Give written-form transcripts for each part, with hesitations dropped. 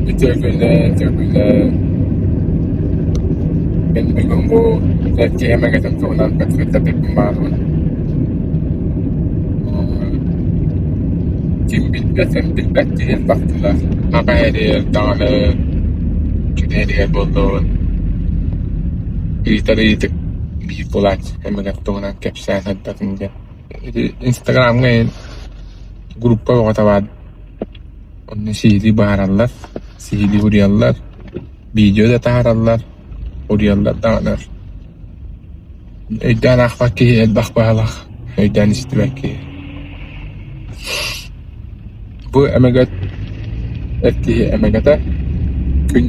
Үтүө күнэ, үтүө күнэ. Мин бүгүн бу киһи эмэгэтин туһунан кэпсэтэбин баарбын. Ким билбэт, эн билбэт киһи элбэх Аҕа эрийэр даҕаны кини эрийэр буоллун ыйытар ыйытык биир буолааччы эмэгэр туһунан кэпсээн сырдатын диэн. Ити Инстаграмҥа группа бөҕөтө баар Онно сиһилии быһаараллар, сиһилии уруйаллар, видео да таһаараллар, уруйаллар даҕаны. Өйдөөн аахпат киһи элбэх баһылаах, өйдөөн истибэт киһи. Бу эмэгэт эр киһи эмэгэтэ күн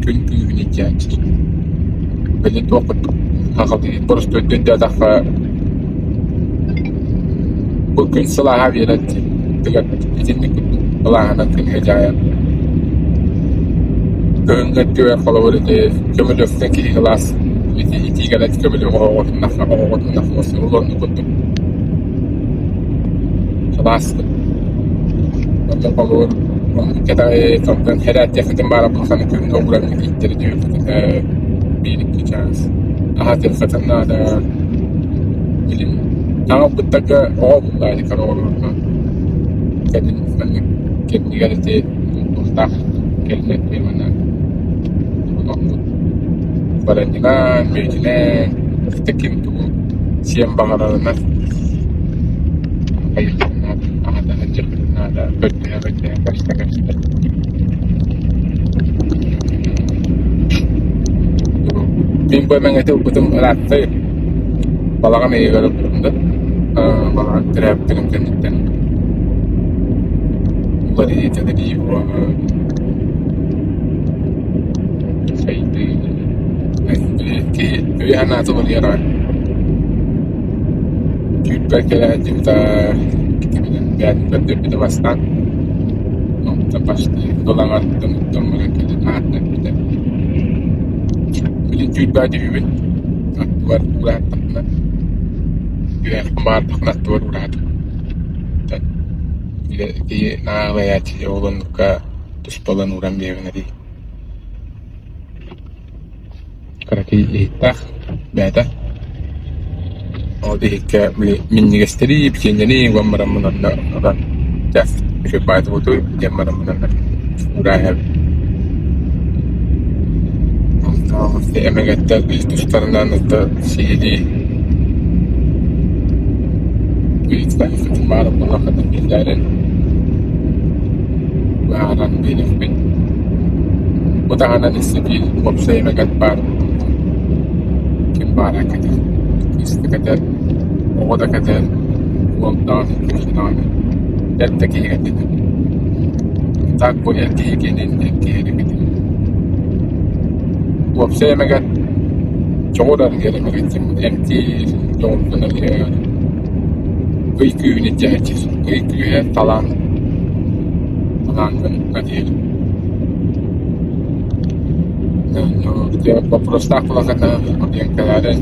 күн күүһүн илдьээччи. Били туох курдук сахалыы боростуойдук өйдөөтөххө Бу күн сылааһа биэрэн тыгар итинник курдук былааһынан күнү дьаһайан кыһыҥҥы өттүгэр холобур ити көмүлүөктэн киһи кылаас ити итии кэлэн көмүлүөк оһоҕотуннахха оһоҕотуннахха ол оннук курдук сылаас онно холобур оннук кэтэҕи онтон хэрээттиэххитин баара улаханы күн угуран итииттэри түһүөххүтүн биир-икки чаас аһатыаххытын наада Билим таҥалбыттарга оҕо буллаani кыра оҕолорго кэлин маннык кэннигэр ити туохтаах кэлбэт манна оннук баранньынан, мүөтүнэн ити ким тугу сиэн баҕарарынан хайыаххытын наада, аһата сылдьыаххытын наада, көрдөһө-көрдөһө көстө-көстө Мин бу эмэҥэти ылбытым ыраатта Балаҕан ыйыгар ылбытым да, балаҕан төрөөбүттэрим кэнниттэн уларыйыы-тэлэрийии буолан сайдыы киһи өйө-санаата уларыйара Түүппэр кэлэ сылдьыбыта китибинэн бэйэтин көрдөрбүтэ бастаан онтон почти ылаҥаттан оттон баран кэлин аатын эппитэ. Билин түүрбээ түһүбүн аттыбар уурааттахпына үөрэхпин баҕардахпына аттыбар уураатым. Киһи наһаа аҕыйааччы ол оннукка туспа ылан ууран биэрэбин эрий. Кыракый иһиттээх бэйэтэ. Ол иһиккэ били минньигэстэри, печеньени уган бараммын онно ылан дьэ үчүгэй диэн бараммын онно уурааһа эмэгэттэр тустарынан сиһилии баар буоллаххына биллэрин быһааран биэриэхпин. Бу таһынан өссө биир уопсай эмэгэт баар. Ким баара кэтэр, кыыс да кэтэр, оҕо да кэтэр, уол даҕаны, кыыс даҕаны, эр да киһи кэтэр. Так бу эр киһи киэнин эр киһи эрэ кэтэр. Уопсай эмэгэт чоҕур арыйар эмэгэт эмтиир, дьоҕургун арыйар, ый күүһүн илдьээччи, ый күүһэ талаан талааҥҥын арыйар. Вопростаах буоллаххына диэн кэлээрэй.